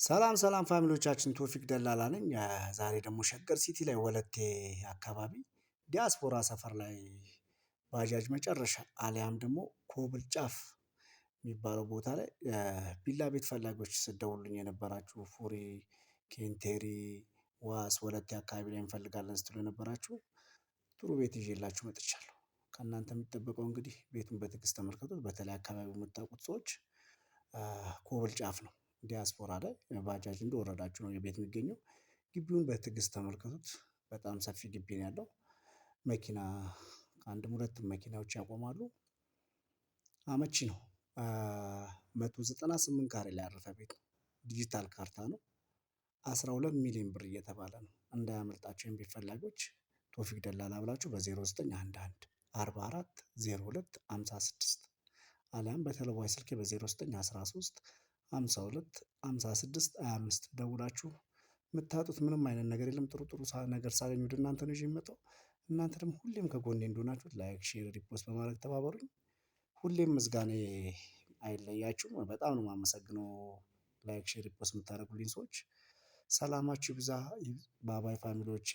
ሰላም ሰላም family ዎቻችን፣ ቶፊቅ ደላላ ነኝ። ዛሬ ደግሞ ሸገር ሲቲ ላይ ወለቴ አካባቢ ዲያስፖራ ሰፈር ላይ ባጃጅ መጨረሻ አሊያም ደግሞ ኮብል ጫፍ የሚባለው ቦታ ላይ ቪላ ቤት ፈላጊዎች ስትደውሉልኝ የነበራችሁ፣ ፉሪ፣ ኬንቴሪ፣ ዋስ ወለቴ አካባቢ ላይ እንፈልጋለን ስትሉ የነበራችሁ ጥሩ ቤት ይዤላችሁ መጥቻለሁ። ከእናንተ የሚጠበቀው እንግዲህ ቤቱን በትዕግስት ተመልከቱት። በተለይ አካባቢው የምታውቁት ሰዎች ኮብል ጫፍ ነው፣ ዲያስፖራ ላይ ባጃጅ እንደወረዳችሁ ነው የቤት የሚገኘው። ግቢውን በትዕግስት ተመልከቱት። በጣም ሰፊ ግቢ ነው ያለው። መኪና አንድም ሁለትም መኪናዎች ያቆማሉ። አመቺ ነው። 198 ካሬ ላይ ያረፈ ቤት ነው። ዲጂታል ካርታ ነው። 12 ሚሊዮን ብር እየተባለ ነው። እንዳያመልጣቸው የቤት ፈላጊዎች ቶፊቅ ደላላ ብላችሁ በ0911 44 02 56 አሊያም በተለዋይ ስልኬ በ0913 52 56 25 ደውላችሁ የምታጡት ምንም አይነት ነገር የለም። ጥሩ ጥሩ ነገር ሳገኝ ወደ እናንተ ነው ይዤ የምመጣው። እናንተ ደግሞ ሁሌም ከጎኔ እንደሆናችሁ like፣ share፣ repost በማድረግ ተባበሩኝ። ሁሌም ምስጋናዬ አይለያችሁም። በጣም ነው የማመሰግነው like፣ share፣ repost የምታደርጉልኝ ሰዎች። ሰላማችሁ ይብዛ። bye bye family ዎቼ።